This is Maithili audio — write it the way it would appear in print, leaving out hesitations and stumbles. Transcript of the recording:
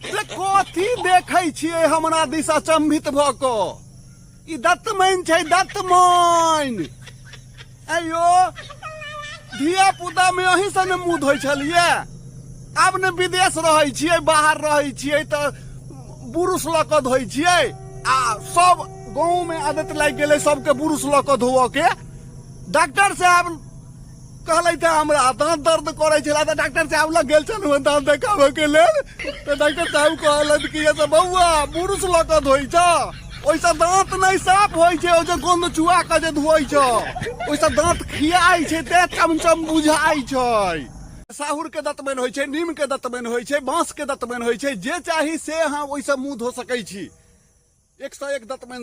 से कथी देखै छियै हमरा दिस अचंभित भऽ कऽ? ई दत्तमैन छै, दत्तमैन। अयो, धिया पुता में अहीं से ने मुंह धोइ छलियै। आब ने विदेश रहै छियै, बाहर रहै छियै, तऽ बुरुश लऽ कऽ धोइ छियै। आ सब गाँव में आदत लागि गेलै सबके बुरुश लऽ कऽ धोअ के। डॉक्टर साहब कहलथि हमरा दाँत दर्द करै छलै, तऽ डॉक्टर साहब लग गेल छलहुँ दाँत देखाबऽ के लेल, तऽ डॉक्टर साहब कहलथि कि से बौआ, बुरुश लऽ कऽ धोइ छ, ओहिसँ दाँत नहि साफ होइ छै। ओ जे गन्ध चुआ कऽ जे धोइ छ, ओहिसँ दाँत खियाइ छै, तें चमचम बुझाइ छै। साहुर के दतमनि होइ छै, नीम के दतमनि होइ छै, बाँस के दतमनि होइ छै, जे चाही से अहाँ ओहिसँ मुँह धो सकै छी। 101 दतमनि।